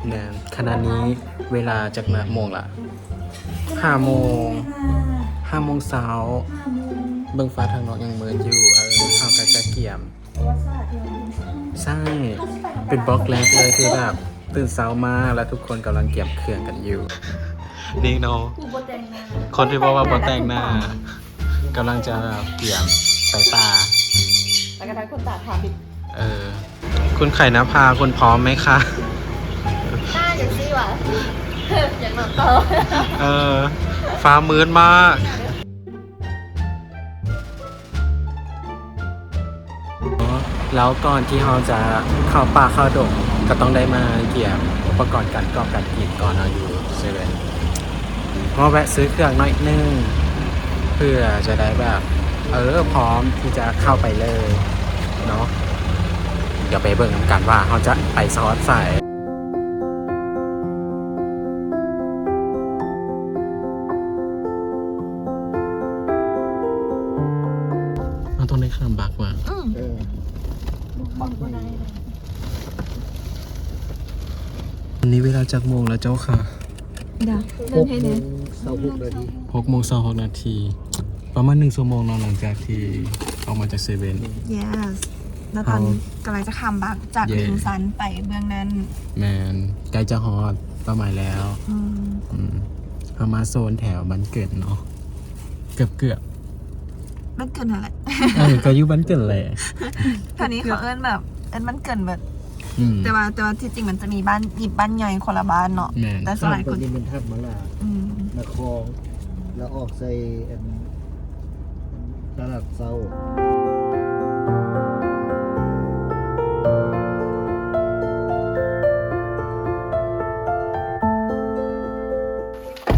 ແມ່ນ ຂະນະນີ້ເວລາຈັກໂມງລະ? ຫ້າໂມງ ຫ້າໂມງເຊົ້າ. ເບິ່ງຟ້າທາງນອກຍັງມືດຢູ່. ເອີ ເຮົາກໍຈະກຽມ ໃຊ່ ເປັນບລັອກແລກເລີຍທີ່ແບບຕື່ນເຊົ້າມາ ແລ້ວທຸກຄົນກຳລັງກຽມເຄື່ອງກັນຢູ່. ນີ້ເນາະ ຄົນທີ່ບອກວ່າບໍ່ແຕ່ງໜ້າ ກຳລັງຈະກຽມໄປປ່າ ແລ້ວກໍທັງຄົນຕາຖາມອີກ. ເອີ ຄຸນໄຂ່ນະພາ ຄຸນພ້ອມໄໝຄະ? ໜ້າຈັ່ງຊີ້ຫວາ? ຢາກນອນຕໍ່. ເອີ ຟ້າມືດມາກ. ແລ້ວກ່ອນທີ່ເຮົາຈະເຂົ້າປ່າເຂົ້າດົງ ກໍຕ້ອງໄດ້ມາກຽມອຸປະກອນການກອບການກິນກ່ອນເນາະ ຢູ່ເຊເວັ່ນ ມາແວະຊື້ເຄື່ອງໜ້ອຍໜຶ່ງ ເພື່ອຈະໄດ້ແບບ ເອີ ພ້ອມທີ່ຈະເຂົ້າໄປເລີຍເນາະ. ດຽວໄປເບິ່ງນຳກັນວ່າເຮົາຈະໄປຮອດໃສ. ເຮົາຕ້ອງໄດ້ຂ້າມບັກວ່າ ເອີ ບັກໃຫຍ່. ອັນນີ້ເວລາຈັກໂມງແລ້ວເຈົ້າຄະ? ດາວ ເບິ່ງໃຫ້ແດ່. ຫົກໂມງຊາວຫົກນາທີ ຫົກໂມງຊາວຫົກນາທີ ປະມານໜຶ່ງຊົ່ວໂມງເນາະ ຫຼັງຈາກທີ່ອອກມາຈາກເຊເວັ່ນ. Yes ແລ້ວຕອນ ເຮົາ ກຳລັງຈະຂ້າມບັກຈາກ ເຢ້ ເວງຈັນໄປເບື້ອງນັ້ນ. ແມ່ນ ໃກ້ຈະຮອດເປົ້າໝາຍແລ້ວ. ອືມ ອືມ ເຮົາມາໂຊນແຖວບ້ານເກີນເນາະ ເກືອບໆ ບ້ານເກີນຫັ້ນແຫຼະ. ເອີ ກໍຢູ່ບ້ານເກີນແຫຼະ. ແຖວນີ້ເຂົາເອີ້ນແບບ ເອີ້ນບ້ານເກີນເບິດ. ອືມ ແຕ່ວ່າ ແຕ່ວ່າທີ່ຈິງມັນຈະມີບ້ານ ມີບ້ານໃຫຍ່ຄົນລະບ້ານເນາະ. ແມ່ນ ແຕ່ສ່ວນຫຼາຍຄົນ ບ້ານເກີນນີ້ແມ່ນທາດມາລາ ອືມ ນະຄອນ ແລ້ວອອກໃສ່ອັນ ຕະຫຼາດເຊົ້າ.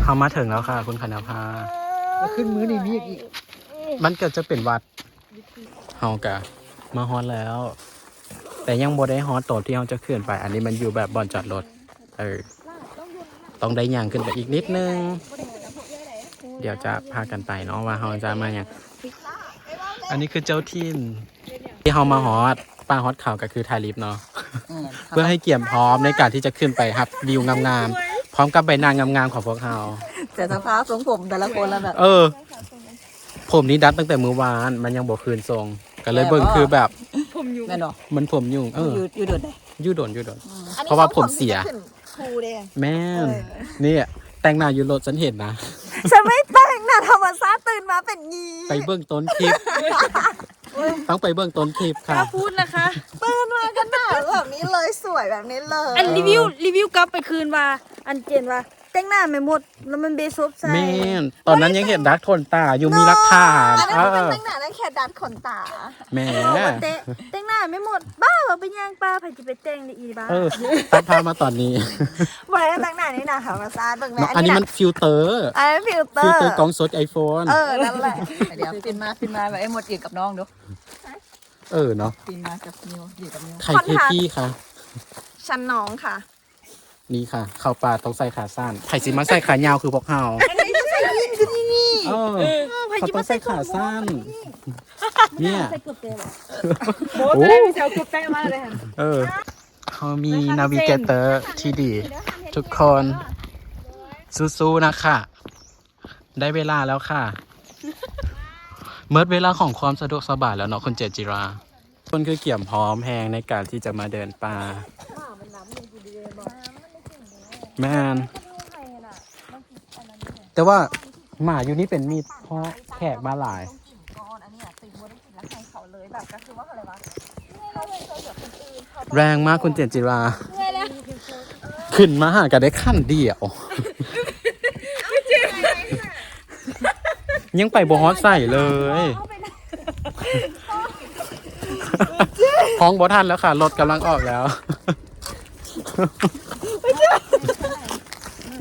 ເຮົາມາເຖິງແລ້ວຄ່ະ ຄຸນຄະນະພາ. ຂຶ້ນມື້ນີ້ມີອີກ ມັນກໍຈະເປັນວັດ. ເຮົາກະມາຮອດແລ້ວ ແຕ່ຍັງບໍ່ໄດ້ຮອດຕອນທີ່ເຮົາຈະຂຶ້ນໄປ. ອັນນີ້ມັນຢູ່ແບບບ່ອນຈອດລົດ. ເອີ ຕ້ອງໄດ້ຍ່າງຂຶ້ນໄປອີກນິດໜຶ່ງ. ດຽວຈະພາກັນໄປເນາະ ວ່າເຮົາຈະມາຫຍັງ. ອັນນີ້ຄືເຈົ້າຖິ່ນ ທີ່ເຮົາມາຮອດປ່າຮອດເຂົາ ກໍຄືຖ່າຍລິບເນາະ. ອືມ ເພື່ອໃຫ້ກຽມພ້ອມໃນການທີ່ຈະຂຶ້ນໄປຮັບວິວງາມໆ ພ້ອມກັບໃບໜ້າງາມໆຂອງພວກເຮົາ. ແຕ່ສະພາບຊົງຜົມແຕ່ລະຄົນລະແບບ ເອີ ຜົມນີ້ດັດຕັ້ງແຕ່ມື້ວານ ມັນຍັງບໍ່ຄືນຊົງ ກໍເລີຍເບິ່ງຄືແບບ ຜົມຫຍຸ້ງ ແມ່ນບໍ່? ມັນຜົມຫຍຸ້ງ. ເອີ ຢູ່ ຢູ່ດົນເດ້ ຢູ່ດົນ ຢູ່ດົນ. ອືມ ເພາະວ່າຜົມເສຍ. ຄູເດ້ ແມ່ນ. ເອີ ນີ້ແຕ່ງໜ້າຢູ່ລົດ ສັນເຫັນນະ. ສັນໄມ່ແຕ່ງໜ້າ ທຳມະຊາດຕື່ນມາເປັນຫຍີ່. ໄປເບິ່ງຕົ້ນຄລິບ ຕ້ອງໄປເບິ່ງຕົ້ນຄລິບຄ່ະ. ຖ້າພູດນະຄະ ຕື່ນມາກໍໜ້າແບບນີ້ເລີຍ ສວຍແບບນີ້ເລີຍ. ອັນ ເອີ ຣີວິວ ຣີວິວກັບໄປຄືນວ່າ ອັນເຈນວ່າ ແຕ່ງໜ້າແມ່ມົດ ແລ້ວມັນເບສົບໃສ່. ແມ່ນ ຕອນນັ້ນຍັງເຫັນດັດຂົນຕາຢູ່ ມີຫຼັກຖານ. ອັນນັ້ນ ເອີ ແຕ່ງໜ້າ ນັ້ນແຄ່ດັດຂົນຕາ. ແມ່ນ ໂອ້ ແຕ່ ແຕ່ງໜ້າແມ່ມົດ ບ້າ ວ່າໄປຍ່າງປ່າ ໃຜຊິໄປແຕ່ງໄດ້ອີ່ບ້າ. ເອີ ຕັດພາບມາຕອນນີ້ ບໍ່ໄດ້ແຕ່ງໜ້ານີ້ນະ ທຳມະຊາດເບິ່ງແມ່. ອັນນີ້ມັນຟິວເຕີ ອັນນັ້ນຟິວເຕີ ຟິວເຕີກ້ອງສົດໄອໂຟນ. ເອີ ນັ້ນແຫຼະ. ດຽວ ປິ່ນມາ ປິ່ນມາ ໃຫ້ມົດຢືນກັບນ້ອງດູ. ເອີເນາະ ປິ່ນມາກັບນິວ ຢືນກັບນິວ. ໃຜຄືພີ່ຄະ? ຊັ້ນນ້ອງຄ່ະ. ນີ້ຄ່ະ ເຂົ້າປ່າຕ້ອງໃສ່ຂາສັ້ນ ໃຜຊິມາໃສ່ຂາຍາວຄືພວກເຮົາ? ອັນນີ້ໃສ່ຢີນຄືນີ້. ເອີ ເອີ ໃຜຊິມາໃສ່ຂາສັ້ນ? ເຂົາຕ້ອງໃສ່ຂາສັ້ນ ເນຍ ໃສ່ເກີບແຕະ. ໂອ້ ໂອ້ ຈະໄດ້ມີແຊວເກີບແຕະມາເລີຍຫັ້ນ. ເອີ ເຮົາມີນາວິເກເຕີທີ່ດີ ທຸກຄົນ ສູ້ໆ ນະຄະ. ໄດ້ເວລາແລ້ວຄ່ະ ໝົດເວລາຂອງຄວາມສະດວກສະບາຍແລ້ວເນາະ ຄຸນເຈນຈິລາ. ຄົນຄືກຽມພ້ອມແຮງໃນການທີ່ຈະມາເດີນປ່າ. ແມ່ນ ແຕ່ວ່າໝາຢູ່ນີ້ເປັນມິດ ເພາະແຂກມາຫຼາຍ. ແຮງມາກ ຄຸນເຈນຈິລາ. ເມື່ອຍແລ້ວ ຂຶ້ນມາຫາກັນໄດ້ຂັ້ນດຽວ ຍັງໄປບໍ່ຮອດໃສເລີຍ. ຮ້ອງບໍ່ທັນແລ້ວຄ່ະ ລົດກຳລັງອອກແລ້ວ.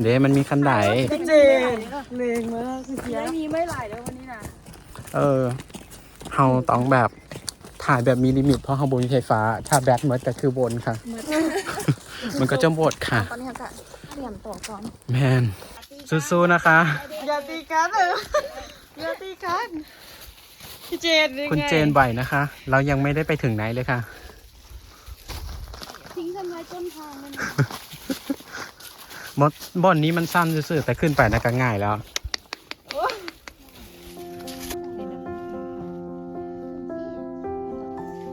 ເດ້ ມັນມີຂັ້ນໄດ. ເຈນ ແຮງມາກ ຄືເສຍ ໄດ້ມີໄມ້ຫຼາຍແລ້ວວັນນີ້ນະ. ເອີ ເຮົາຕ້ອງແບບຖ່າຍແບບມີລິມິດ ເພາະເຮົາບໍ່ມີໄຟຟ້າ ຖ້າແບັດໝົດກໍຄືວົນຄ່ະ ມັນກໍຈະໝົດຄ່ະ. ຕອນນີ້ເຮົາກະຕຽມຕົວກ່ອນ. ແມ່ນ ສູ້ໆ ນະຄະ. ຢ່າຕີກັນ ເອີ ຢ່າຕີກັນ. ພີ່ເຈນ ຄຸນເຈນໄຫວນະຄະ ເຮົາຍັງໄມ່ໄດ້ໄປເຖິງໃນເລີຍຄ່ະ. ทิ้ງฉันไว้ต้นทางนั่น เ ບ່ອນ ບ່ອນນີ້ມັນຊັນຊື່ໆ ແຕ່ຂຶ້ນໄປນະກໍງ່າຍແລ້ວ.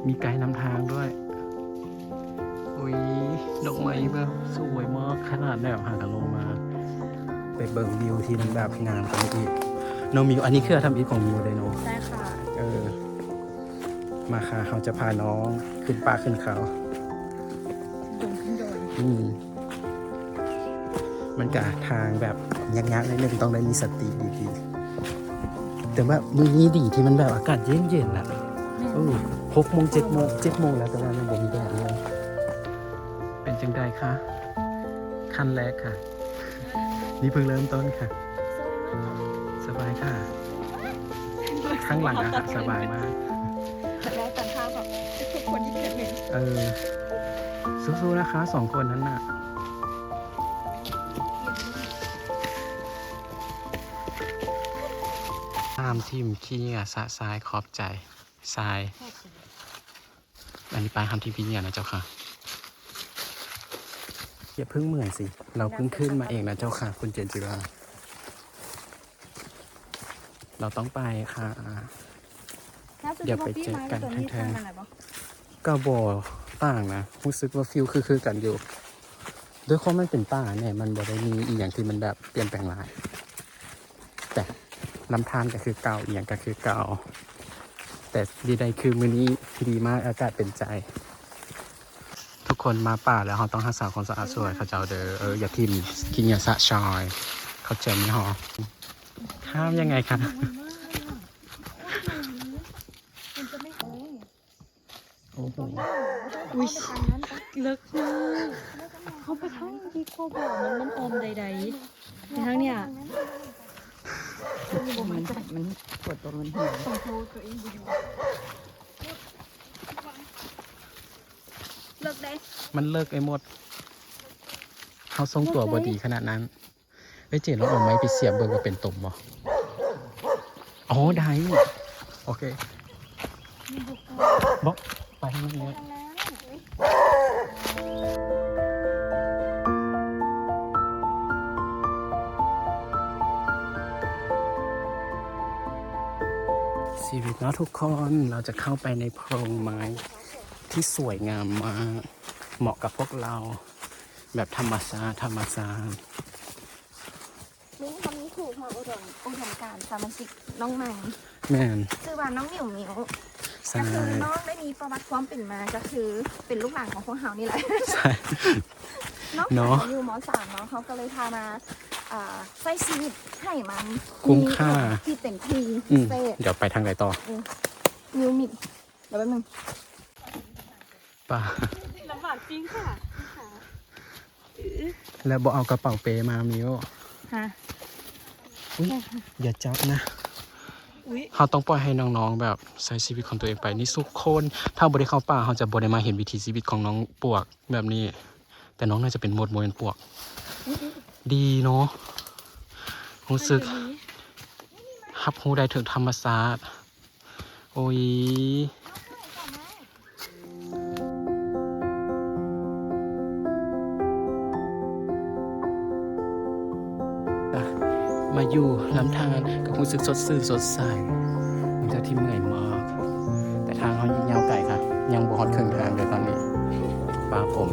ມີໄກນຳທາງດ້ວຍ. ໂອ້ຍ ດອກໄມ້ແບບສວຍມາກ ຂະໜາດແບບຫາກະລົງມາ ໄປເບິ່ງວິວທີ່ມັນແບບງາມກວ່ານີ້ອີກເນາະມິວ. ອັນນີ້ຄືທຳອິດຂອງມິວເດ້ເນາະ. ໃຊ່ຄ່ະ. ເອີ ມາຄ່ະ ເຮົາຈະພານ້ອງຂຶ້ນປ່າຂຶ້ນເຂົາ. ຂຶ້ນດົງຂຶ້ນດອຍ. ອືມ ມັນກະທາງແບບຍາກໆໜ້ອຍໜຶ່ງ ຕ້ອງໄດ້ມີສະຕິດີໆ. ແຕ່ວ່າມື້ນີ້ດີທີ່ມັນແບບອາກາດເຢັນໆນະ. ແມ່ນ. ເອີ ຫົກໂມງ ເຈັດໂມງ ເຈັດໂມງແລ້ວ ແຕ່ວ່າຍັງບໍ່ມີແດດເລີຍ. ເປັນຈັ່ງໃດຄະ? ຂັ້ນແລກຄະ. ນີ້ເພິ່ງເລີ່ມຕົ້ນຄ່ະ. ສະບາຍຄ່ະ. ຂ້າງຫຼັງອະ ສະບາຍມາກ. ແລກຕອນເຊົ້າກັບທຸກໆຄົນທີ່ເຄີຍເຫັນ. ເອີ ສູ້ໆນະຄະ ສອງຄົນນັ້ນນະ. ຫ້າມຖິ້ມຂີ້ເຫຍື້ອຊະຊາຍ ຂອບໃຈຊາຍ. ອັນນີ້ປ້າຍຫ້າມຖິ້ມຂີ້ເຫຍື້ອນະເຈົ້າຄ່ະ. ຢ່າເພິ່ງເມື່ອຍຊິ ລາວເພິ່ງຂຶ້ນມາເອງນະເຈົ້າຄ່ະ ຄຸນເຈນຈິລາ. ລາວຕ້ອງໄປຄ່ະ. ດຽວໄປເຈີກັນທາງເທິງ. ກໍບໍ່ຕ່າງນະ ຮູ້ສຶກວ່າຟີວຄືໆກັນຢູ່. ດ້ວຍຄວາມມັນເປັນປ່າແນ່ ມັນບໍ່ໄດ້ມີອີ່ຫຍັງທີ່ມັນແບບປ່ຽນແປງຫຼາຍ. ແຕ່ລຳທານກໍຄືເກົ່າ ອີ່ຫຍັງກໍຄືເກົ່າ ແຕ່ດີໃດຄືມື້ນີ້ດີມາກ ອາກາດເປັນໃຈ. ທຸກຄົນມາປ່າແລ້ວ ເຮົາຕ້ອງຮັກສາຄວາມສະອາດສວຍເຂົາເຈົ້າເດີ. ເອີ ຢ່າຖິ້ມຂີ້ເຫຍື້ອຊະຊາຍ ເຂົ້າໃຈໄໝ? ຫ້າມຍັງໄງຄະ? ໂອ້ໂຫ ອຸ້ຍ ເລິກມາກ. ເຂົ້າໄປທາງນີ້ດີກວ່າບໍ່? ມັນ ມັນອ້ອມໃດໆ ໄປທາງເນີ້ຍ. ມັນ ມັນປວດຕົວ ມັນຫິວ. ເລິກເດ້ ມັນເລິກໄອ້ມົດ. ເຮົາຊົງຕົວບໍ່ດີຂະໜາດນັ້ນ. ເອີຍ ເຈນ ລອງເອົາໄມ້ໄປສຽບເບິ່ງວ່າເປັນຕົມບໍ່? ອໍ ໄດ້. ໂອເຄ. ບໍ່ ໄປທາງນັ້ນເລີຍ. ຊີວິດເນາະທຸກຄົນ, ເຮົາຈະເຂົ້າໄປໃນໂພງໄມ້ທີ່ສວຍງາມມາກ, ເໝາະກັບພວກເຮົາ, ແບບທຳມະຊາດ, ທຳມະຊາດ. ນີ້ເຮົາມີຜູ້ຮ່ວມອຸດົມ ອຸດົມການສະມາຊິກນ້ອງໃໝ່. ແມ່ນ. ຊື່ວ່ານ້ອງໝິວໝິວ. ໃຊ່. ກໍຄືນ້ອງໄດ້ມີປະຫວັດຄວາມເປັນມາ ກໍຄືເປັນລູກຫຼານຂອງພວກເຮົານີ້ແຫຼະ. ໃຊ່. ນ້ອງ ເນາະ ສາວຢູ່ ມໍ ສາມ ເນາະ, ເຮົາກໍເລີຍພາມາ ອ່າ ໃຊ້ຊີວິດໃຫ້ມັນຄຸ້ມຄ່າ ມີທີ່ເຕັມທີ່. ອືມ ພິເສດ. ດຽວໄປທາງໃດຕໍ່? ອືມ ມິວມິດ ດຽວແປັບໜຶ່ງ. ປ່າ ລຳບາກຈິງຄ່ະ. ແລ້ວບໍ່ເອົາກະເປົາເປມາ ມິວ? ຮະ? ອຸ້ຍ ຢ່າຈັບນະ. ອຸ້ຍ ເຮົາຕ້ອງປ່ອຍໃຫ້ນ້ອງໆແບບໃຊ້ຊີວິດຂອງຕົວເອງໄປ. ນີ້ທຸກຄົນ ຖ້າບໍ່ໄດ້ເຂົ້າປ່າ ເຮົາຈະບໍ່ໄດ້ມາເຫັນວິຖີຊີວິດຂອງນ້ອງປວກແບບນີ້. ແຕ່ນ້ອງໜ້າຈະເປັນມົດ ບໍ່ແມ່ນປວກ. ອຸ້ຍ ອຸ້ຍ ດີເນາະ ຮູ້ສຶກ ອັນນີ້ ຮັບຮູ້ໄດ້ເຖິງທຳມະຊາດ. ໂອ້ຍ ມາຢູ່ລຳທານກໍຮູ້ສຶກສົດຊື່ນສົດໃສ ຫຼັງຈາກທີ່ເມື່ອຍມາກ. ແຕ່ທາງເຮົາຍັງຍາວໄກຄ່ະ, ຍັງບໍ່ຮອດເຄິ່ງທາງເລີຍຕອນນີ້. ປາຜົມ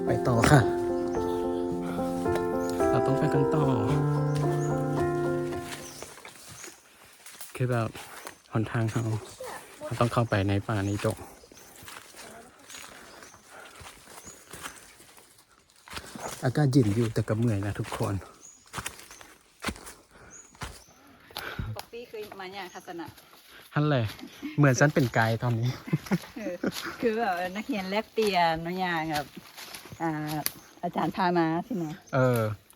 ໄປຕໍ່ຄ່ະ, ເຮົາຕ້ອງໄປກັນຕໍ່. ຄືແບບຫົນທາງເຮົາ ເຮົາຕ້ອງເຂົ້າໄປໃນປ່ານີ້ໂຕະ. ອາກາດເຢັນຢູ່ ແຕ່ກໍເມື່ອຍນະທຸກຄົນ. ປັອບປີ້ເຄີຍມາຍ່າງທັດສະນະ ຫັ້ນແຫຼະ ເໝືອນຊັ້ນເປັນໄກຕອນນີ້. ເອີ ຄືແບບນັກຮຽນແລກປ່ຽນເນາະ ຍ່າງແບບ ອ່າ ອາຈານພາມາຊີ້ນະ. ເອີ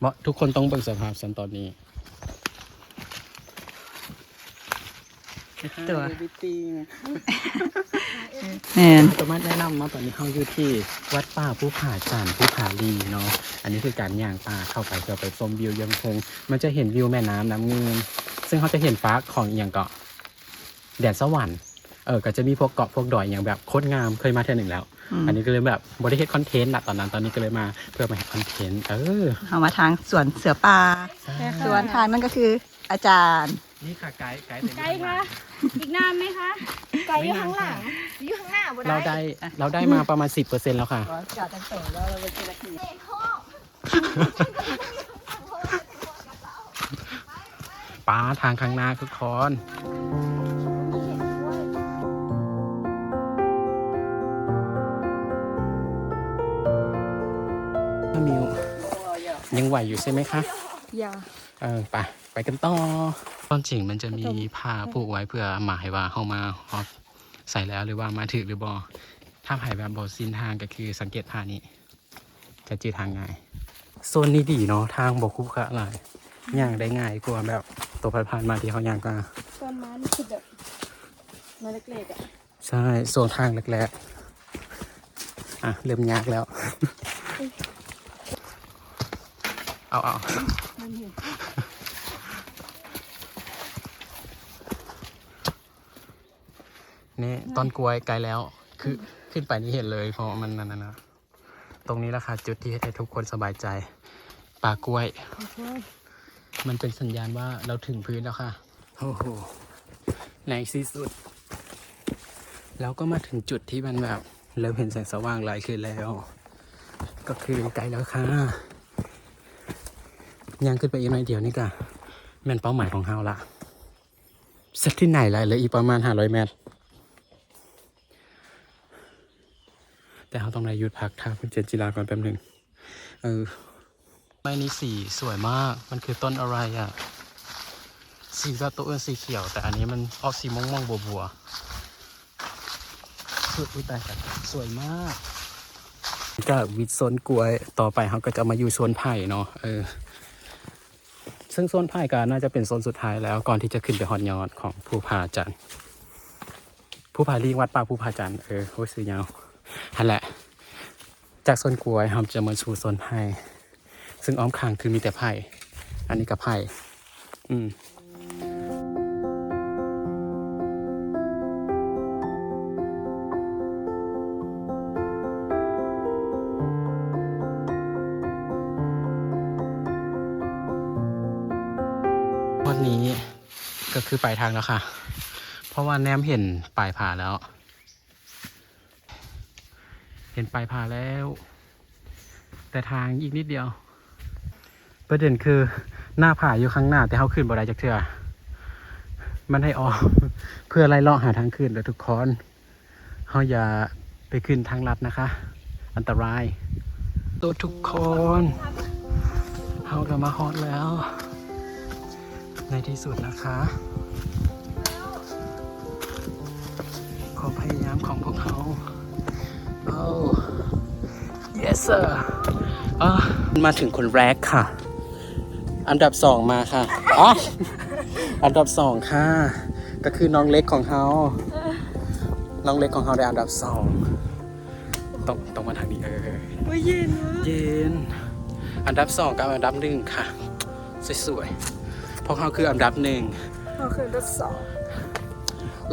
ເໝາະ ທຸກຄົນຕ້ອງເບິ່ງສະພາບຊັ້ນຕອນນີ້. ຕົວ ແມ່ນ ສາມາດແນະນຳເນາະ. ຕອນນີ້ເຮົາຢູ່ທີ່ວັດປ່າພູຜາຈັນ ພູຜາລີເນາະ. ອັນນີ້ຄືການຍ່າງປ່າເຂົ້າໄປ ເພື່ອໄປຊົມວິວເຍືອງເທິງ. ມັນຈະເຫັນວິວແມ່ນ້ຳນ້ຳງື່ນ ເຊິ່ງເຮົາຈະເຫັນຟາກຂອງອີ່ຫຍັງເກາະ ແດນສະຫວັນ. ເອີ ກໍຈະມີພວກເກາະພວກດອຍຫຍັງແບບໂຄດງາມ ເຄີຍມາເທື່ອໜຶ່ງແລ້ວ. ອືມ ອັນນີ້ກໍເລີຍແບບບໍ່ໄດ້ເຮັດຄອນເທັນລະ ຕອນນັ້ນ ຕອນນີ້ກໍເລີຍມາເພື່ອມາເຮັດຄອນເທັນ. ເອີ ເຮົາມາທາງສວນເສືອປ່າ. ສວນທາງນັ້ນກໍຄືອາຈານ. ນີ້ຄ່ະ ໄກ ໄກ ໄກຄະ ອີກນານໄໝຄະ? ໄກຢູ່ຂ້າງຫຼັງ ຢູ່ຂ້າງໜ້າບໍ່ໄດ້. ເຮົາໄດ້ ເຮົາໄດ້ມາປະມານສິບເປີເຊັນແລ້ວຄ່ະ. ຈອດຕັ້ງແຕ່ແລ້ວ ເຮົາໄປເຈັດນາທີ. ປາ ທາງຂ້າງໜ້າທຸກຄົນ ມິວ ຍັງໄຫວຢູ່ໃຊ່ໄໝຄະ? ຢ່າ ເອີ ໄປ ໄປກັນຕໍ່. ຄວາມຈິງມັນຈະມີຜ້າຜູກໄວ້ເພື່ອໝາຍວ່າເຮົາມາຮອດໃສແລ້ວ ຫຼືວ່າມາຖືກຫຼືບໍ່. ຖ້າໃຜແບບບໍ່ຊິນທາງກໍຄືສັງເກດຜ້ານີ້ ຈະຈື່ທາງງ່າຍ. ໂຊນນີ້ດີເນາະ ທາງບໍ່ຂຸຂະຫຼາຍ ຍ່າງໄດ້ງ່າຍກວ່າແບບໂຕຜ່ານໆມາທີ່ເຮົາຍ່າງມາ. ຕອນມານີ້ຄືແບບມາແລກໆອະ. ໃຊ່ ຊ່ວງທາງແລກໆ ອ່ະ ເລີ່ມຍາກແລ້ວ. ເອົາ ເອົາ ນີ້ ຕົ້ນກ້ວຍໃກ້ແລ້ວ ຄື ຂຶ້ນໄປນີ້ເຫັນເລີຍ ເພາະວ່າມັນນັ້ນນະ. ຕົງນີ້ລະຄ່ະ ຈຸດທີ່ເຮັດໃຫ້ທຸກຄົນສະບາຍໃຈ ປ່າກ້ວຍ. ມັນເປັນສັນຍານວ່າເຮົາເຖິງພື້ນແລ້ວຄ່ະ. ໂອ້ໂຫ ໃນທີ່ສຸດເຮົາກໍມາເຖິງຈຸດທີ່ມັນແບບເລີ່ມເຫັນແສງສະຫວ່າງຫຼາຍຂຶ້ນແລ້ວ ກໍຄືໃກ້ແລ້ວຄ່ະ. ຍ່າງຂຶ້ນໄປອີກໜ້ອຍດຽວນີ້ກະແມ່ນເປົ້າໝາຍຂອງເຮົາລະ. ສັກທີ່ໄຫນລະ ເຫຼືອອີກປະມານຫ້າຮ້ອຍແມັດ ແຕ່ເຮົາຕ້ອງໄດ້ຢຸດພັກຖ້າເພິ່ນເຈັນຈີລາກ່ອນແປັບໜຶ່ງ. ເອີ ໄມ້ນີ້ສີສວຍມາກ ມັນຄືຕົ້ນອະໄຣອະ? ສີແບບໂຕອື່ນສີຂຽວ ແຕ່ອັນນີ້ມັນອອກສີມ່ວງໆບົວໆ. ສຸດ ອຸຍ ຕາຍ ສວຍມາກ. ຈາກວິດສວນກ້ວຍ ຕໍ່ໄປເຮົາກໍຈະມາຢູ່ສວນໄຜ່ເນາະ. ເອີ ເຊິ່ງສວນໄຜ່ກໍໜ້າຈະເປັນໂຊນສຸດທ້າຍແລ້ວ ກ່ອນທີ່ຈະຂຶ້ນໄປຮອດຍອດຂອງພູຜາຈັນ ພູຜາລີງ ວັດປ່າພູຜາຈັນ. ເອີ ໂອ້ຍ ຊື່ຍາວ ຫັ້ນແຫຼະ. ຈາກສວນກ້ວຍເຮົາຈະມາສູ່ສວນໄຜ່ ເຊິ່ງອ້ອມຂ້າງຄືມີແຕ່ໄຜ່ ອັນນີ້ກໍໄຜ່. ອືມ ຮອດນີ້ກໍຄືປາຍທາງແລ້ວຄ່ະ ເພາະວ່າແນມເຫັນປາຍຜາແລ້ວ. ເຫັນປາຍຜາແລ້ວ ແຕ່ທາງອີກນິດດຽວ. ປະເດັນຄື ໜ້າຜາຢູ່ຂ້າງໜ້າ ແຕ່ເຮົາຂຶ້ນບໍ່ໄດ້ຈັກເທື່ອ ມັນໃຫ້ອ້ອມ ເພື່ອໄລ່ເລາະຫາທາງຂຶ້ນເດີທຸກຄົນ. ເຮົາຢ່າໄປຂຶ້ນທາງລັດນະຄະ ອັນຕະລາຍ. ໂຕທຸກຄົນ ເຮົາກໍມາຮອດແລ້ວ ໃນທີ່ສຸດນະຄະ ຄວາມພະຍາຍາມຂອງພວກເຮົາ. ໂອ້ yes sir. ເອີ ມາເຖິງຄົນແລກຄ່ະ ອັນດັບສອງມາຄ່ະ. ອໍ ອັນດັບສອງຄ່ະ ກໍຄືນ້ອງເລັກຂອງເຮົາ ນ້ອງເລັກຂອງເຮົາໄດ້ອັນດັບສອງ. ຕ້ອງ ຕ້ອງມາທາງນີ້ ເອີ ໂອ້ຍ ເຢັນເວີ້ຍ ເຢັນ. ອັນດັບສອງກັບອັນດັບໜຶ່ງຄ່ະ ສວຍໆ. ພວກເຮົາຄືອັນດັບໜຶ່ງ ເຮົາຄືອັນດັບສອງ.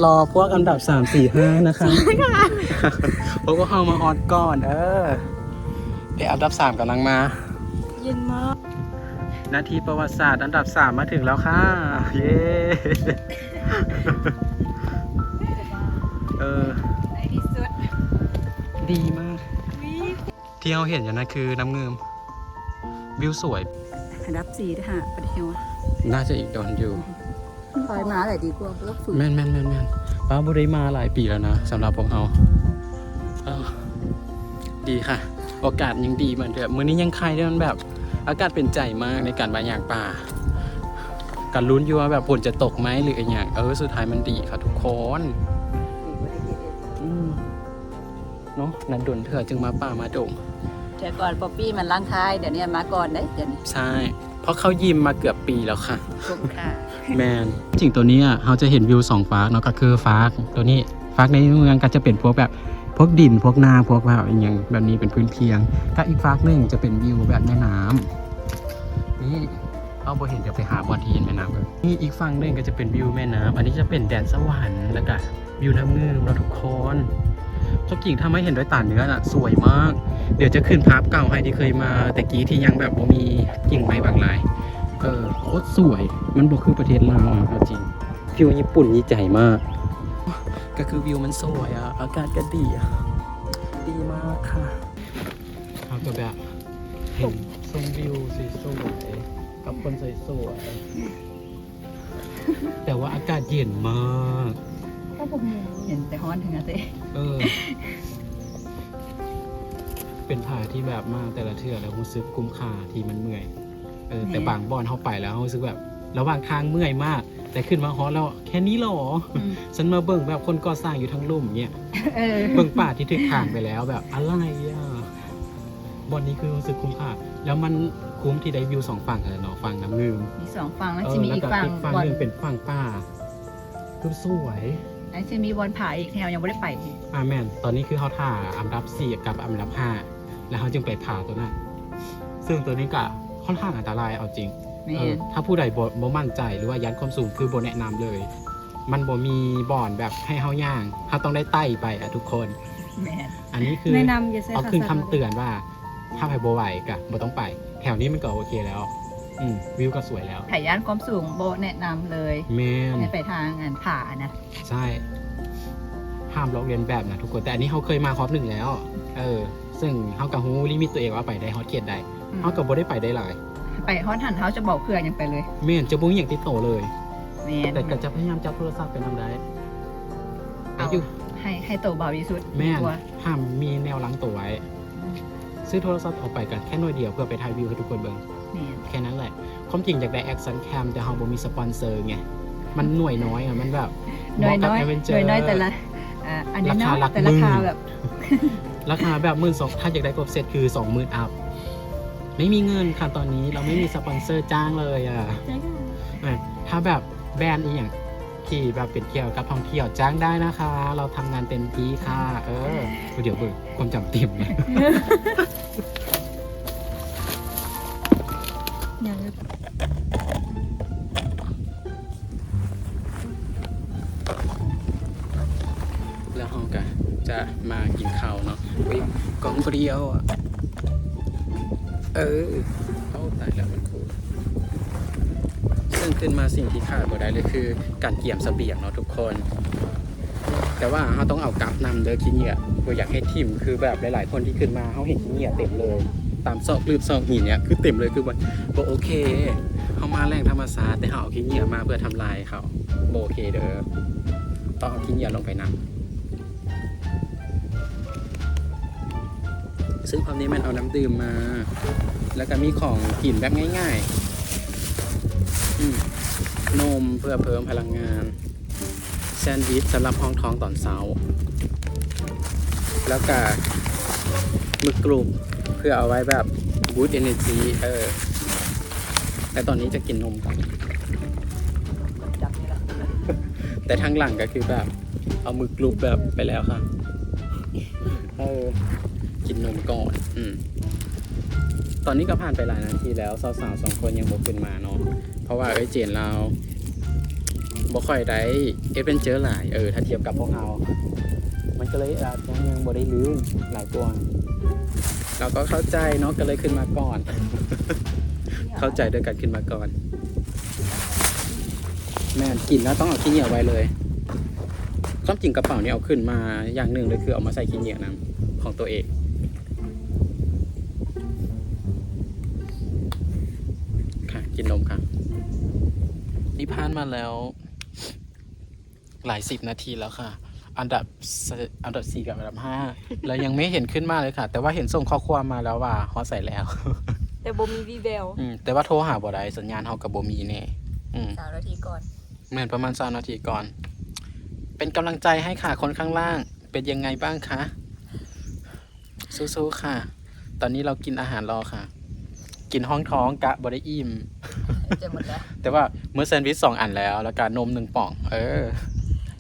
ລໍພວກອັນດັບສາມ ສີ່ ຫ້ານະຄະ ໃຊ່ຄ່ະ ເພາະພວກເຮົາມາຮອດກ່ອນ. ເອີ ເດ ອັນດັບສາມກຳລັງມາ. ເຢັນມາກ. ນາທີປະຫວັດສາດອັນດັບສາມມາເຖິງແລ້ວຄ່ະ ເຢ້. ເອີ ໃນທີ່ສຸດ ດີມາກ. ທີ່ເຮົາເຫັນຢູ່ນັ້ນຄືນ້ຳງື່ມ ວິວສວຍ. ອັນດັບສີ່ເດ້ຫາປະເທດ ໜ້າຈະອີກດົນຢູ່. ຄອຍມາແຫຼະດີກວ່າ ແມ່ນໆໆໆ. ປ້າບໍ່ໄດ້ມາຫຼາຍປີແລ້ວນະ ສຳລັບພວກເຮົາ. ເອີ ດີຄ່ະ ໂອກາດຍັງດີ ມັນແບບມື້ນີ້ຍັງໄຄເດ້ ມັນແບບອາກາດເປັນໃຈມາກໃນການມາຍ່າງປ່າ. ກໍລຸ້ນຢູ່ວ່າແບບຝົນຈະຕົກໄໝ ຫຼືອີ່ຫຍັງ. ເອີ ສຸດທ້າຍມັນດີຄ່ະທຸກຄົນ. ອືມ ເນາະ ນັດດົນເທື່ອຈຶ່ງມາປ່າມາດົງ. ແຕ່ກ່ອນປັອບປີ້ມັນຫຼັງທ້າຍ ດຽວນີ້ມາກ່ອນເດ້ ດຽວນີ້. ໃຊ່ ເພາະເຂົາຍິມມາເກືອບປີແລ້ວຄ່ະ. ແມ່ນ. ຈິງໂຕນີ້ເຮົາຈະເຫັນວິວສອງຟາກເນາະ ກໍຄືຟາກໂຕນີ້ ຟາກໃນເມືອງກໍຈະເປັນພວກແບບ ພວກດິນ ພວກນາ ພວກແບບອີ່ຫຍັງແບບນີ້ເປັນພື້ນພຽງ. ກໍອີກຟາກໜຶ່ງຈະເປັນວິວແບບແມ່ນ້ຳ. ນີ້ ເຮົາບໍ່ເຫັນ ດຽວໄປຫາບ່ອນທີ່ເຫັນແມ່ນ້ຳເບິ່ງ. ນີ້ອີກຝັ່ງໜຶ່ງກໍຈະເປັນວິວແມ່ນ້ຳ. ອັນນີ້ຈະເປັນແດນສະຫວັນ ແລ້ວກະ ວິວນ້ຳງື່ມເນາະທຸກຄົນ. ຄວາມຈິງຖ້າມາເຫັນດ້ວຍຕາເນື້ອນະ ສວຍມາກ. ດຽວຈະຂຶ້ນພາບເກົ່າໃຫ້ທີ່ເຄີຍມາແຕ່ກີ້ທີ່ຍັງແບບບໍ່ມີກິ່ງໄມ້ບັງຫຼາຍ. ເອີ ໂຄດສວຍ. ມັນບໍ່ຄືປະເທດລາວອະ ເອົາຈິງ. ຟິວຍີ່ປຸ່ນຍີ່ໃຈມາກ. ກໍຄືວິວມັນສວຍອະ ອາກາດກໍດີອະ ດີມາກຄ່ະ. ເຮົາກໍແບບເຫັນຊົມວິວສວຍໆ ກັບຄົນສວຍໆ ແຕ່ວ່າອາກາດເຢັນມາກ. ກໍບໍ່ມີ ເຢັນແຕ່ຮ້ອນເທື່ອເດ. ເອີ ເປັນຜາທີ່ແບບມາແຕ່ລະເທື່ອແລ້ວຮູ້ສຶກຄຸ້ມຄ່າທີ່ມັນເມື່ອຍ. ເອີ ແມ່ນ ແຕ່ບາງບ່ອນເຮົາໄປແລ້ວເຮົາຮູ້ສຶກແບບ ລະຫວ່າງທາງເມື່ອຍມາກ ແຕ່ຂຶ້ນມາຮອດແລ້ວ ແຄ່ນີ້ເຫລອ? ອືມ ສັນມາເບິ່ງແບບຄົນກໍ່ສ້າງຢູ່ທາງລຸ່ມເນີ້ຍ. ເອີ ເບິ່ງປ່າທີ່ຖືກຖາງໄປແລ້ວ ແບບອະໄລອະ. ບ່ອນນີ້ຄືຮູ້ສຶກຄຸ້ມຄ່າ ແລ້ວມັນຄຸ້ມທີ່ໄດ້ວິວສອງຝັ່ງຫັ້ນແຫຼະເນາະ ຝັ່ງນ້ຳງື່ມ ມີສອງຝັ່ງ ແລ້ວ ເອີ ຊິມີອີກຝັ່ງ ອີກຝັ່ງໜຶ່ງເປັນຝັ່ງປ່າ ຄືສວຍ ແລ້ວຊິມີບ່ອນຜາອີກທີ່ເຮົາຍັງບໍ່ໄດ້ໄປ. ອາ ແມ່ນ ຕອນນີ້ຄືເຮົາຖ້າອັນດັບສີ່ກັບອັນດັບຫ້າ ແລ້ວເຮົາຈຶ່ງໄປຜາໂຕນັ້ນ ເຊິ່ງໂຕນີ້ກະຂ້ອນຂ້າງອັນຕະລາຍເອົາຈິງ. ແມ່ນ ເອີ ຖ້າຜູ້ໃດບໍ່ ບໍ່ໝັ້ນໃຈ ຫຼືວ່າຢ້ານຄວາມສູງ ຄືບໍ່ແນະນຳເລີຍ. ມັນບໍ່ມີບ່ອນແບບໃຫ້ເຮົາຍ່າງ ເຮົາຕ້ອງໄດ້ໄຕ່ໄປອະທຸກຄົນ. ແມ່ນ ອັນນີ້ຄື ແນະນຳ ເອົາຂຶ້ນຄຳເຕືອນວ່າ ຖ້າໃຜບໍ່ໄຫວກະບໍ່ຕ້ອງໄປ ແຖວນີ້ມັນກໍໂອເຄແລ້ວ. ອືມ ວິວກໍສວຍແລ້ວ. ໃຜຢ້ານຄວາມສູງບໍ່ແນະນຳເລີຍ. ແມ່ນ ໃຫ້ໄປທາງອັນຜານະ. ໃຊ່ ຫ້າມລອກລຽນແບບນະທຸກຄົນ. ແຕ່ອັນນີ້ເຮົາເຄີຍມາຮອບໜຶ່ງແລ້ວ ເອີ ເຊິ່ງເຮົາກໍຮູ້ລິມິດຕົວເອງວ່າໄປໄດ້ຮອດເຂດໃດ. ອືມ ເຮົາກໍບໍ່ໄດ້ໄປໄດ້ຫຼາຍ ໄປຮອດຫັ້ນເຮົາຈະບອກເພື່ອນຍັງໄປເລີຍ. ແມ່ນ ຈະບໍ່ມີຫຍັງຕິດໂຕເລີຍ. ແມ່ນ ແຕ່ກໍຈະພະຍາຍາມຈັບໂທລະສັບໄປນຳໄດ້. ເອົາ ໃຫ້ ໃຫ້ໂຕເບົາທີ່ສຸດ. ແມ່ນ ດີກວ່າ ຫ້າມມີແນວລັງໂຕໄວ້. ຊື້ໂທລະສັບອອກໄປກັນແຄ່ໜ່ວຍດຽວ ເພື່ອໄປຖ່າຍວິວໃຫ້ທຸກຄົນເບິ່ງ. ແມ່ນ ແຄ່ນັ້ນແຫຼະ. ຄວາມຈິງຢາກໄດ້ action cam ແຕ່ເຮົາບໍ່ມີສະປອນເຊີໄງ ມັນໜ່ວຍນ້ອຍອະ ມັນແບບ ໜ່ວຍນ້ອຍ ແຕ່ລະ ອາ ອັນນ້ອຍໆ ແຕ່ລາຄາແບບ ລາຄາແບບໝື່ນສອງ ຖ້າຢາກໄດ້ຄົບເຊັດຄືສອງໝື່ນອັບ. ໄມ່ມີເງິນຄ່ະຕອນນີ້ ເຮົາໄມ່ມີສະປອນເຊີຈ້າງເລີຍອະ. ຖ້າແບບແບຣນອີ່ຫຍັງ ທີ່ແບບເປັນກ່ຽວກັບທ່ອງທ່ຽວ ຈ້າງໄດ້ນະຄະ ເຮົາທຳງານເຕັມທີ່ຄ່ະ. ເອີ ດຽວເບິ່ງຄວາມຈຳເຕັມ. ແລ້ວເຮົາກະຈະມາກິນເຂົ້າເນາະ. ອຸ້ຍ ກ້ອງບໍ່ດຽວອະ. ເອີ ໂອ້ ຕາຍແລ້ວ ມັນໂຄດ ເຊິ່ງຂຶ້ນມາສິ່ງທີ່ຂາດບໍ່ໄດ້ເລີຍຄືການກຽມສະບຽງເນາະທຸກຄົນ. ແຕ່ວ່າເຮົາຕ້ອງເອົາກັບນຳເດີ ຂີ້ເຫຍື້ອບໍ່ຢາກໃຫ້ຖິ້ມ. ຄືແບບຫຼາຍໆຄົນທີ່ຂຶ້ນມາ ເຮົາເຫັນຂີ້ເຫຍື້ອເຕັມເລີຍ ຕາມຊອກລຶບຊອກຫີນເນີ້ຍ ຄືເຕັມເລີຍ ຄືບໍ່ ບໍ່ໂອເຄ. ເຮົາມາແຫຼ່ງທຳມະຊາດ ແຕ່ເຮົາເອົາຂີ້ເຫຍື້ອມາເພື່ອທຳລາຍເຂົາ ບໍ່ໂອເຄເດີ. ຕ້ອງເອົາຂີ້ເຫຍື້ອລົງໄປນຳ. ເຊິ່ງພວກນີ້ແມ່ນເອົານ້ຳດື່ມມາ ແລ້ວກໍມີຂອງກິນແບບງ່າຍໆ ອືມ ນົມເພື່ອເພີ່ມພະລັງງານ ແຊນວິດສຳລັບຮອງທ້ອງຕອນເຊົ້າ ແລ້ວກະໝຶກກຣຸບເພື່ອເອົາໄວ້ແບບ boost energy ເອີ ແຕ່ຕອນນີ້ຈະກິນນົມກ່ອນ ແຕ່ທາງຫຼັງກໍຄືແບບເອົາໝຶກກຣຸບແບບໄປແລ້ວຄ່ະ. ເອີ ກິນນົມກ່ອນ ອືມ ຕອນນີ້ກໍຜ່ານໄປຫຼາຍນາທີແລ້ວ ສາວໆສອງຄົນຍັງບໍ່ຂຶ້ນມາເນາະ ເພາະວ່າເອື້ອຍເຈນລາວບໍ່ຄ່ອຍໄດ້ adventure ຫຼາຍ ເອີ ຖ້າທຽບກັບພວກເຮົາ ມັນກໍເລີຍອາດຈະຍັງບໍ່ໄດ້ລື່ນຫຼາຍກວ່າ. ເຮົາກໍເຂົ້າໃຈເນາະ ກໍເລີຍຂຶ້ນມາກ່ອນ ເຂົ້າໃຈໂດຍການຂຶ້ນມາກ່ອນ. ແມ່ນ ກິນແລ້ວຕ້ອງເອົາຂີ້ເຫຍື້ອໄວ້ເລີຍ. ຄວາມຈິງກະເປົານີ້ເອົາຂຶ້ນມາຢ່າງໜຶ່ງເລີຍ ຄືເອົາມາໃສ່ຂີ້ເຫຍື້ອນຳຂອງຕົວເອງ. ຄ່ະ ກິນນົມຄ່ະ. ນີ້ຜ່ານມາແລ້ວຫຼາຍສິບນາທີແລ້ວຄ່ະ. ອັນດັບ ອັນດັບສີ່ກັບອັນດັບຫ້າ ແລ້ວຍັງໄມ່ເຫັນຂຶ້ນມາເລີຍຄ່ະ. ແຕ່ວ່າເຫັນສົ່ງຂໍ້ຄວາມມາແລ້ວວ່າຮອດໃສແລ້ວ ແຕ່ບໍ່ມີວີ່ແວວ. ອືມ ແຕ່ວ່າໂທຫາບໍ່ໄດ້ ສັນຍານເຮົາກໍບໍ່ມີແນ່. ອືມ ຊາວນາທີກ່ອນ. ແມ່ນ ປະມານຊາວນາທີກ່ອນ. ເປັນກຳລັງໃຈໃຫ້ຄ່ະ ຄົນຂ້າງລ່າງ ເປັນຍັງໄງບ້າງຄະ? ສູ້ໆ ຄ່ະ. ຕອນນີ້ເຮົາກິນອາຫານລອຄ່ະ. ກິນຮອງທ້ອງກະບໍ່ໄດ້ອີ່ມ. ເຈັບໝົດແລ້ວ. ແຕ່ວ່າມື້ແຊນວິດສອງອັນແລ້ວ ແລ້ວກະນົມໜຶ່ງປ່ອງ. ເອີ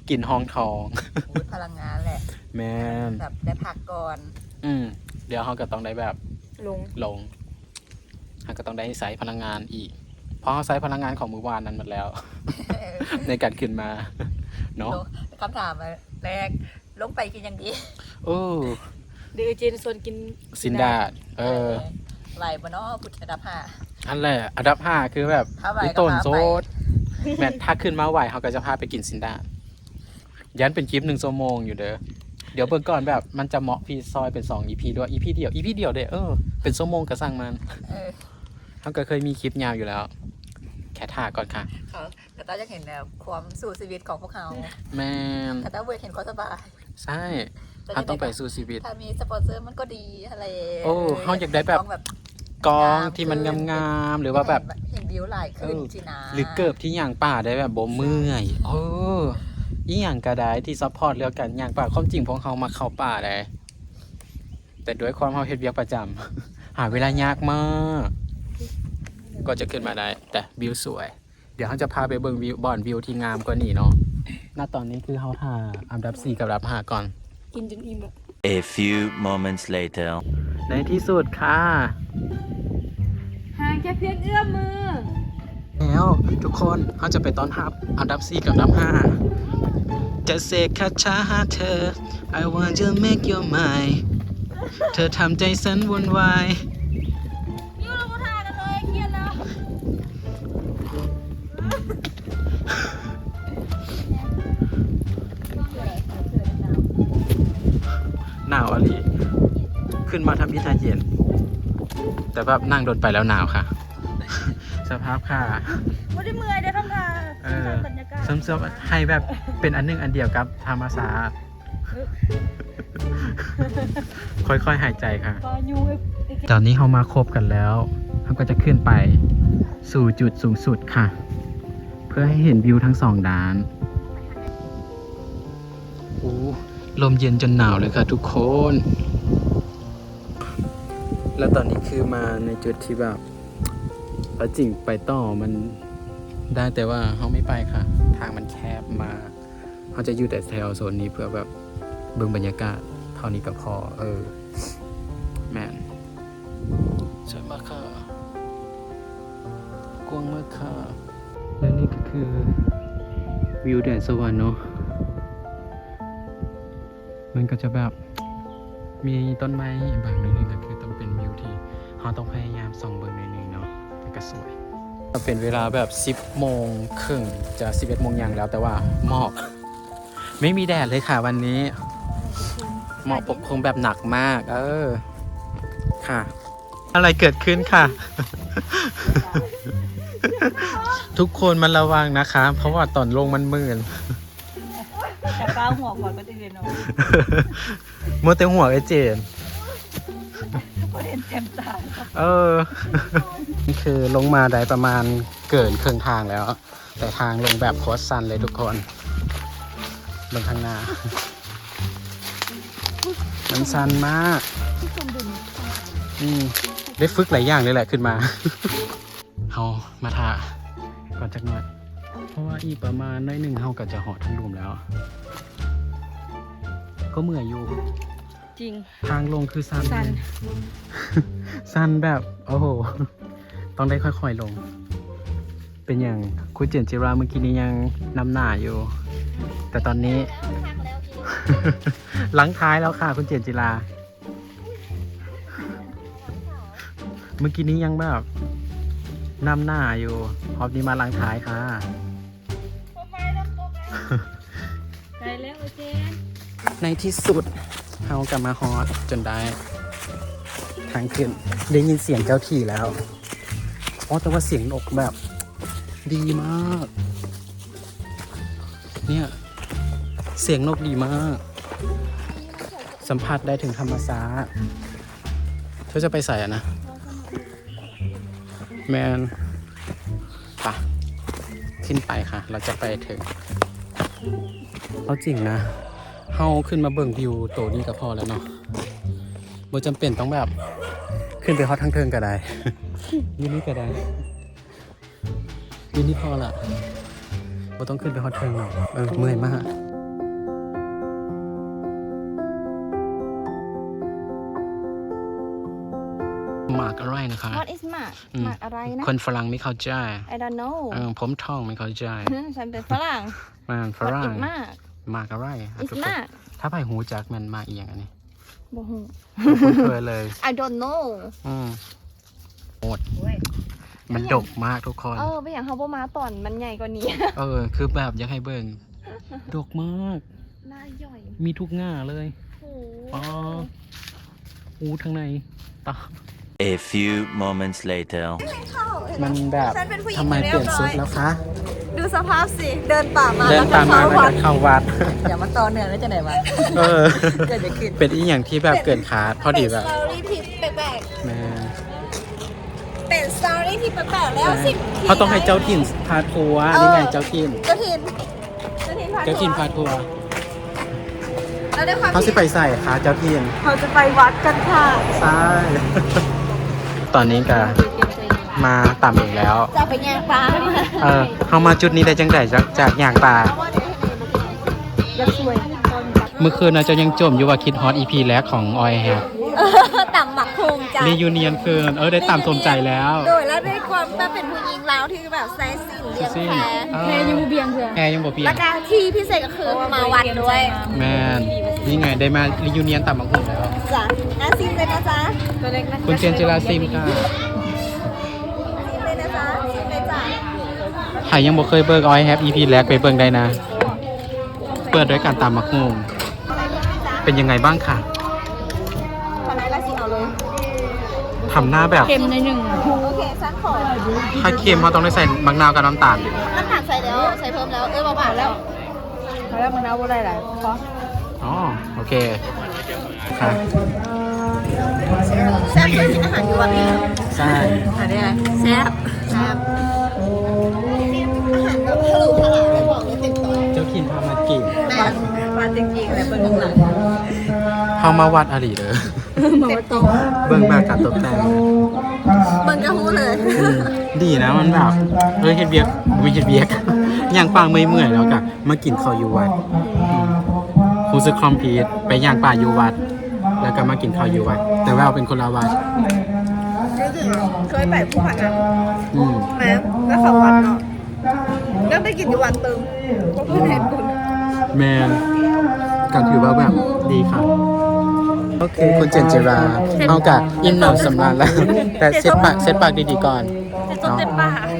ກິນຮອງທ້ອງ. ໂອ້ຍ ພະລັງງານແຫຼະ. ແມ່ນ. ແບບໄດ້ພັກກ່ອນ. ອືມ ດຽວເຮົາກະຕ້ອງໄດ້ແບບ ລົງ ລົງ. ເຮົາກໍຕ້ອງໄດ້ໃຊ້ພະລັງງານອີກ ເພາະເຮົາໃຊ້ພະລັງງານຂອງມື້ວານນັ້ນໝົດແລ້ວ ໃນການຂຶ້ນມາເນາະ. ຄຳຖາມ ແລກ ລົງໄປກິນຫຍັງດີ? ໂອ້ ເດ ເອີ ເຈນຊວນກິນ ຊິນດາດ. ເອີ ເອີ ໄຫວບໍ່ເນາະ ອັນດັບຫ້າ. ອັນແຫຼະ ອັນດັບຫ້າຄືແບບ ອີ່ຕົ້ນໂຊດ. ແມ່ນ ຖ້າຂຶ້ນມາໄຫວ ເຮົາກໍຈະພາໄປກິນຊິນດາດ. ຢ້ານເປັນຄລິບໜຶ່ງຊົ່ວໂມງຢູ່ເດີ. ດຽວເບິ່ງກ່ອນ ແບບມັນຈະເໝາະທີ່ຊອຍເປັນສອງອີພີ ຫຼືວ່າອີພີດຽວ. ອີພີດຽວເດ້. ເອີ ເປັນຊົ່ວໂມງກໍຊ່າງມັນ. ເອີ ເຮົາກໍເຄີຍມີຄລິບຍາວຢູ່ແລ້ວ. ແຄ່ຖ້າກ່ອນຄ່ະ. ເຂົາເຈົ້າຢາກເຫັນແບບຄວາມສູ້ຊີວິດຂອງພວກເຮົາ. ແມ່ນ. ເຂົາເຈົ້າບໍ່ຢາກເຫັນຄວາມສະບາຍ. ໃຊ່ ເຮົາຕ້ອງໄປສູ້ຊີວິດ. ຖ້າມີສະປອນເຊີມັນກໍດີຫັ້ນແຫຼະ. ໂອ້ ເຮົາຢາກໄດ້ແບບ ກ້ອງທີ່ມັນງາມໆ ຫຼືວ່າແບບ ເຫັນວິວຫຼາຍຂຶ້ນຊີ້ນະ ຫຼືເກີບທີ່ຍ່າງປ່າໄດ້ແບບບໍ່ເມື່ອຍ. ເອີ ອີ່ຫຍັງກໍໄດ້ທີ່ຊັບພອດເລື່ອງການຍ່າງປ່າ. ຄວາມຈິງພວກເຮົາມັກເຂົ້າປ່າເດ້ ແຕ່ດ້ວຍຄວາມເຮົາເຮັດວຽກປະຈຳ ຫາເວລາຍາກມາກ ກໍຈະຂຶ້ນມາໄດ້. ແຕ່ວິວສວຍ. ດຽວເຮົາຈະພາໄປເບິ່ງວິວ ບ່ອນວິວທີ່ງາມກວ່ານີ້ເນາະ. ນະຕອນນີ້ຄືເຮົາຖ້າອັນດັບສີ່ກັບອັນດັບຫ້າກ່ອນ. ກິນຈົນອີ່ມແບບ. A few moments later. ໃນທີ່ສຸດຄ່ະ ຫ່າງແຄ່ພຽງເອື້ອມມື. ແລ້ວທຸກຄົນ ເຮົາຈະໄປຕ້ອນຮັບອັນດັບສີ່ກັບອັນດັບຫ້າ. ຈະເສກຄາຖາຫາເທີ I want to make you mine ເທີທຳໃຈສັນວຸ່ນວາຍ. ໜາວອີ່ຫຼີ ຂຶ້ນມາທຳອິດຫາເຢັນ ແຕ່ແບບນັ່ງດົນໄປແລ້ວໜາວຄ່ະ. ສະພາບຄ່າ ບໍ່ໄດ້ເມື່ອຍເດ້ ທຳທ່າ ເອີ ຊົມບັນຍາກາດ ຊົມໆ ໃຫ້ແບບເປັນອັນໜຶ່ງອັນດຽວກັບທຳມະຊາດ. ຄ່ອຍໆຫາຍໃຈຄ່ະ. ຕອນນີ້ເຮົາມາຄົບກັນແລ້ວ ເຮົາກໍຈະຂຶ້ນໄປສູ່ຈຸດສູງສຸດຄ່ະ ເພື່ອໃຫ້ເຫັນວິວທັງສອງດ້ານ. ໂອ້ ລົມເຢັນຈົນໜາວເລີຍຄ່ະທຸກຄົນ. ແລ້ວຕອນນີ້ຄືມາໃນຈຸດທີ່ແບບ ເອົາຈິງໄປຕໍ່ມັນໄດ້ ແຕ່ວ່າເຮົາໄມ່ໄປຄ່ະ ທາງມັນແຄບມາກ. ເຮົາຈະຢູ່ແຕ່ແຖວໂຊນນີ້ເພື່ອແບບເບິ່ງບັນຍາກາດເທົ່ານີ້ກໍພໍ. ເອີ ແມ່ນ ສວຍມາກຄ່ະ ກວ້າງມາກຄ່ະ. ແລະນີ້ກໍຄືວິວແດນສະຫວັນເນາະ ມັນກໍຈະແບບ ມີຕົ້ນໄມ້ບາງໜ້ອຍໜຶ່ງ ກໍຄືຕ້ອງເປັນວິວທີ່ເຮົາຕ້ອງພະຍາຍາມສ່ອງເບິ່ງໜ້ອຍໜຶ່ງເນາະ ແຕ່ກໍສວຍ. ເປັນເວລາແບບສິບໂມງເຄິ່ງ ຈະສິບເອັດໂມງຢ່າງແລ້ວ ແຕ່ວ່າໝອກ ໄມ່ມີແດດເລີຍຄ່ະວັນນີ້ ໝອກປົກຄຸມແບບໜັກມາກ. ເອີ ຄ່ະ ອະໄລເກີດຂຶ້ນຄ່ະ? ທຸກຄົນມາລະວັງນະຄະ ເພາະວ່າຕອນລົງມັນມື່ນ. ຈະກ້າວຫົວກ່ອນຄົນອື່ນເນາະ ມົວແຕ່ຫົວເອື້ອຍເຈນ ບໍ່ເຫັນເຕັມຕາ. ເອີ ນີ້ຄືລົງມາໄດ້ປະມານເກີນເຄິ່ງທາງແລ້ວ ແຕ່ທາງລົງແບບໂຄດຊັນເລີຍທຸກຄົນ ເບິ່ງຂ້າງໜ້າ ມັນຊັນມາກ. ອືມ ໄດ້ຝຶກຫຼາຍຢ່າງເລີຍແຫຼະຂຶ້ນມາ. ເຮົາມາຖ້າກ່ອນຈັກໜ້ອຍ ເພາະວ່າອີກປະມານໜ້ອຍໜຶ່ງເຮົາກໍຈະຮອດທາງລຸ່ມແລ້ວ. ກໍເມື່ອຍຢູ່ ຈິງ ທາງລົງຄືຊັນ ຊັນ ຊັນແບບ ໂອ້ໂຫ ຕ້ອງໄດ້ຄ່ອຍໆລົງ. ເປັນຫຍັງ ຄຸນເຈນຈິລາ ມື້ກີ້ນີ້ຍັງນຳໜ້າຢູ່ ແຕ່ຕອນນີ້ຫຼັງທ້າຍແລ້ວຄ່ະ ຄຸນເຈນຈິລາ. ມື້ກີ້ນີ້ຍັງແບບນຳໜ້າຢູ່ ຮອບນີ້ມາຫຼັງທ້າຍຄ່ະ. ໄດ້ແລ້ວເຈນ. ໃນທີ່ສຸດເຮົາກໍມາຮອດຈົນໄດ້ ທາງຂຶ້ນ ໄດ້ຍິນສຽງເຈົ້າທີ່ແລ້ວ. ອໍ ແຕ່ວ່າສຽງນົກແບບດີມາກ ເນຍ ສຽງນົກດີມາກ ສຳຜັດໄດ້ເຖິງທຳມະຊາດ. ເຈົ້າຈະໄປໃສອະນະ? ແມ່ນ ປະ ຂຶ້ນໄປຄ່ະ ເຮົາຈະໄປເຖິງ. ເອົາຈິງນະ ເຮົາຂຶ້ນມາເບິ່ງວິວໂຕນີ້ກໍພໍແລ້ວເນາະ ບໍ່ຈຳເປັນຕ້ອງແບບຂຶ້ນໄປຮອດທາງເທິງກໍໄດ້ ຢູ່ນີ້ກໍໄດ້. ຢູ່ນີ້ພໍລະ ບໍ່ຕ້ອງຂຶ້ນໄປຮອດເທິງເນາະ. ເອີ ເມື່ອຍມາກ. ໝາກອະໄລນະຄະ? What is ໝາກ? ອືມ ໝາກອະໄລນະ? ຄົນຝຣັ່ງໄມ່ເຂົ້າໃຈ. I don't know. ເອີ ຜົມທອງໄມ່ເຂົ້າໃຈ. ອືມ ສັນເປັນຝຣັ່ງ. ແມ່ນຝຣັ່ງ. What is ໝາກ? ໝາກອະໄລ It's ທຸກຄົນ Mark. ຖ້າໃຜຮູ້ຈັກແມ່ນໝາກອີ່ຫຍັງອັນນີ້? ບໍ່ຮູ້ ບໍ່ຄຸ້ນເຄີຍເລີຍ. I don't know. ອືມ ໂຫດ ໂອ້ຍ ມັນດົກມາກທຸກຄົນ. ເອີ ເປັນຫຍັງເຮົາບໍ່ມາຕອນມັນໃຫຍ່ກວ່ານີ້? ເອີ ຄືແບບຢາກໃຫ້ເບິ່ງ ດົກມາກ ໜ້າຍ່ອຍ ມີທຸກງ່າເລີຍ. ໂອ້ ອໍ ອູທາງໃນຕາ. A few moments later. ມັນແບບ ທຳໄມປ່ຽນຊຸດແລ້ວຄະ? ດູສະພາບຊິ ເດີນປ່າມາ ເດີນປ່າມາແລ້ວກໍເຂົ້າວັດ. ຢ່າມາຕໍ່ເນື່ອງໄດ້ຈັ່ງໃດວະ? ເອີ ເປັນອີ່ຫຍັງທີ່ແບບເກີນຄາດ ພໍດີແບບ ເປັນສະຕໍຣີທີ່ແປກໆ. ແມ່ນ ເປັນສະຕໍຣີທີ່ແປກໆແລ້ວຊິ ເຮົາຕ້ອງໃຫ້ເຈົ້າຖິ່ນພາທົວ. ນີ້ໄງເຈົ້າຖິ່ນ ເຈົ້າຖິ່ນ ເຈົ້າຖິ່ນພາທົວ. ເຮົາຊິໄປໃສຄະເຈົ້າຖິ່ນ? ເຮົາຈະໄປວັດກັນຄ່ະ. ໃຊ່ ຕອນນີ້ກະມາຕາມເອງແລ້ວ ຈະໄປຍ່າງປ່າ. ເອີ ເຮົາມາຈຸດນີ້ໄດ້ຈັ່ງໃດ ຈາກຍ່າງປ່າ? ມື້ຄືນນະເຈົ້າຍັງຈົ່ມຢູ່ວ່າຄິດຮອດອີພີແລກຂອງອອຍແຮບ ຕຳໝາກຫຸ່ງຈ້ະ ຣີຢູນຽນຄືນ. ເອີ ໄດ້ຕາມສົມໃຈແລ້ວ. ໂດຍ ແລ້ວດ້ວຍຄວາມແບບເປັນຜູ້ຍິງລາວທີ່ແບບໃສ່ສິ້ນລຽງແພ ແພຍັງບໍ່ປ່ຽນເທື່ອ ແພຍັງບໍ່ປ່ຽນ. ແລ້ວກະທີ່ພິເສດກໍຄືມາວັດດ້ວຍ. ແມ່ນ ນີ້ໄງໄດ້ມາຣີຢູນຽນຕຳໝາກຫຸ່ງແລ້ວ. ຈ້ະ ອ່ະ ຊີມເລີຍນະຈ໊ະ ໂຕເລັກນະ ຄຸນເຈນຈິລາຊີມຄ່ະ. ຊີມເລີຍນະຈ໊ະ ຊີມເລີຍຈ້ະ. ໃຜຍັງບໍ່ເຄີຍເບິ່ງອອຍແຮບອີພີແລກ ໄປເບິ່ງໄດ້ນະ. ເປີດດ້ວຍການຕຳໝາກຫຸ່ງ ເປັນຍັງໄງບ້າງຄະ? ທຳໜ້າແບບເຄັມໜ້ອຍໜຶ່ງ. ໂອເຄ ຊັ້ນຂໍ ຖ້າເຄັມເຮົາຕ້ອງໄດ້ໃສ່ໝາກນາວກັບນ້ຳຕານ. ນ້ຳຕານໃສ່ແລ້ວ ໃສ່ເພີ່ມແລ້ວ. ເອີ ບໍ່ຫວານແລ້ວ ເອົາແລ້ວ ໝາກນາວບໍ່ໄດ້ຫຼາຍ. ອໍ ໂອເຄ. ແຊບສຸດກິນອາຫານຢູ່ວັດນີ້. ໃຊ່ ອັນນີ້ແຊບ ແຊບ. ອາຫານແບບທະລຸທະລາຍ ບອກເລີຍເຕັມໂຕະ. ເຈົ້າຖິ່ນພາມາກິນ. ແມ່ນ ມາຈິງໆ ແຫຼະ ເບິ່ງຂ້າງຫຼັງ. ເຮົາມາວັດອີ່ຫຼີເດີ. ເອີ ມາວັດ. ເບິ່ງແບບການຕົບແຕ່ງ ເບິ່ງກໍຮູ້ເລີຍ. ອືມ ດີນະ ມັນແບບ ເອີ ເຮັດວຽກ ບໍ່ແມ່ນເຮັດວຽກ ຍ່າງປ່າເມື່ອຍໆ ແລ້ວກໍ ມາກິນເຂົ້າຢູ່ວັດ. ອືມ ຮູ້ສຶກຄອມພລີດ ໄປຍ່າງປ່າຢູ່ວັດ ແລ້ວກໍມາກິນເຂົ້າຢູ່ວັດ ແຕ່ວ່າເປັນຄົນລະວັດ. ເຄີຍໄປພູຜານັງ. ອືມ ແມ່ນ ແລ້ວເຂົ້າວັດເນາະ ແລ້ວໄປກິນຢູ່ວັດຕື່ມ ບໍ່ເຄີຍເຮັດບຸນ. ແມ່ນ ກໍຖືວ່າແບບດີຄັກ. ໂອເຄ ຄຸນເຈນຈິລາ ເຮົາກໍອີ່ມໜຳສຳລານແລ້ວ ແຕ່ເຊັດປາກ ເຊັດປາກດີໆກ່ອນ. ເນາະ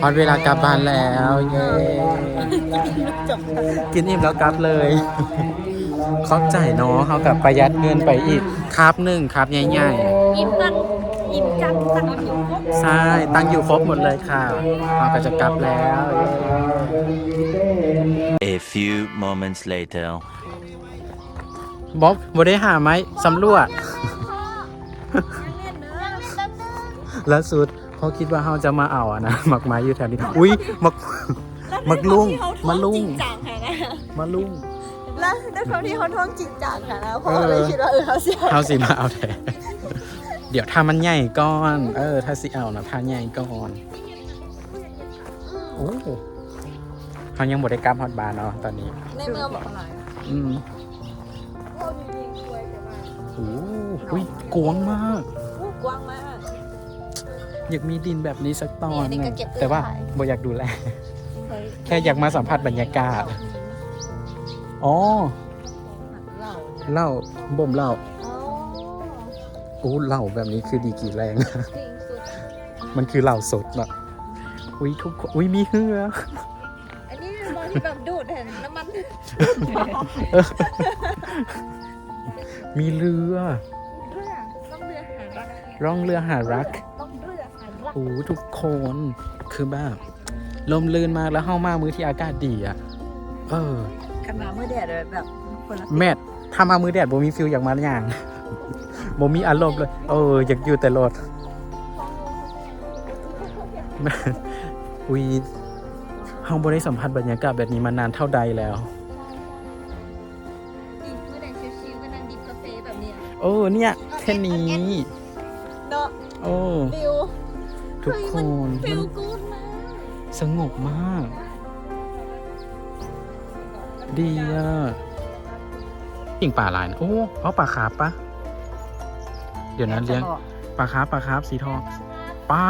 ຮອດເວລາກັບບ້ານແລ້ວ ເຢ້ ກິນອີ່ມແລ້ວກັບເລີຍ. ຂອບໃຈເນາະ ເຮົາກໍປະຢັດເງິນໄປອີກຄາບໜຶ່ງ ຄາບໃຫຍ່ໆ. ອີ່ມກັນ ອີ່ມຈັງ ຕັງຢູ່ຄົບ. ໃຊ່ ຕັງຢູ່ຄົບໝົດເລີຍຄ່ະ ເຮົາກໍຈະກັບແລ້ວ. A few moments later. ບໍ່ ບໍ່ໄດ້ຫາໄມ້ສຳຫຼວດ. ລ່າສຸດ ເຮົາຄິດວ່າເຮົາຈະມາເອົາອັນນະ ໝາກໄມ້ຢູ່ແຖວນີ້. ອຸ້ຍ ໝາກ ໝາກລຸ້ງ ໝາກລຸ້ງ ມາລຸ້ງ. ແລ້ວດ້ວຍຄວາມທີ່ເຮົາທ້ອງຈິງຈັງຫັ້ນນະ ເຮົາກໍເລີຍຄິດວ່າ ເອີ ເຮົາຊິ ເຮົາຊິມາເອົາແທ້. ດຽວຖ້າມັນໃຫຍ່ກ່ອນ ເອີ ຖ້າຊິເອົານະ ຖ້າໃຫຍ່ກ່ອນ. ໂອ້ ເຮົາຍັງບໍ່ໄດ້ກັບຮອດບ້ານເນາະຕອນນີ້. ໃນເມືອງບໍ່ຫຼາຍ. ອືມ. ໂອ້ ອຸ້ຍ ກວ້າງມາກ. ໂອ້ ກວ້າງມາກ. ຢາກມີດິນແບບນີ້ສັກຕອນໜຶ່ງ ແຕ່ວ່າບໍ່ຢາກດູແລ ແຄ່ຢາກມາສຳຜັດບັນຍາກາດ. ອໍ ເຫຼົ້າ ບົ່ມເຫຼົ້າ. ໂອ້ ເຫຼົ້າແບບນີ້ຄືດີກີແຮງ. ມັນຄືເຫຼົ້າສົດເນາະ. ອຸ້ຍ ທຸກຄົນ ອຸ້ຍ ມີເຮືອ. ອັນນີ້ແມ່ນບໍ່ ທີ່ແບບດູດຫັ້ນ ນ້ຳມັນ. ມີເຮືອ ລ່ອງເຮືອຫາລັກ ລ່ອງເຮືອຫາລັກ. ໂອ້ ທຸກຄົນ ຄືແບບ ລົມລື່ນມາກ ແລ້ວເຮົາມາມື້ທີ່ອາກາດດີອະ. ເອີ ຄັນມາມື້ແດດແບບ ແມັດ ຖ້າມາມື້ແດດບໍ່ມີຟີວຢາກມາຍ່າງ ບໍ່ມີອາລົມເລີຍ. ເອີ ຢາກຢູ່ແຕ່ລົດ. ອຸ້ຍ ເຮົາບໍ່ໄດ້ສຳຜັດບັນຍາກາດແບບນີ້ມານານເທົ່າໃດແລ້ວ. ເອີ ເນຍ ແຄ່ນີ້ເນາະ. ໂອ້ ທຸກຄົນ ສະຫງົບມາກ ດີອະ. ປີ້ງປາຫຼາຍນະ. ໂອ້ ເອົາປາຄາບປະ? ດຽວນັ້ນລ້ຽງປາຄາບ ປາຄາບສີທອງ. ປາ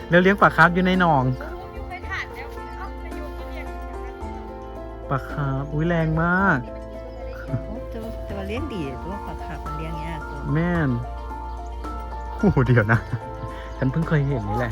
ແລ້ວລ້ຽງປາຄາບຢູ່ໃນໜອງ. ปลาคาร์ป อุ๊ย แรงมาก โอ้แต่ว่าแต่ว่าเลี้ยงดีตัวปลาคาร์ปมันเลี้ยงยากตัว แม่น โอ้โห เดี๋ยวนะ ฉันเพิ่งเคยเห็นนี่แหละ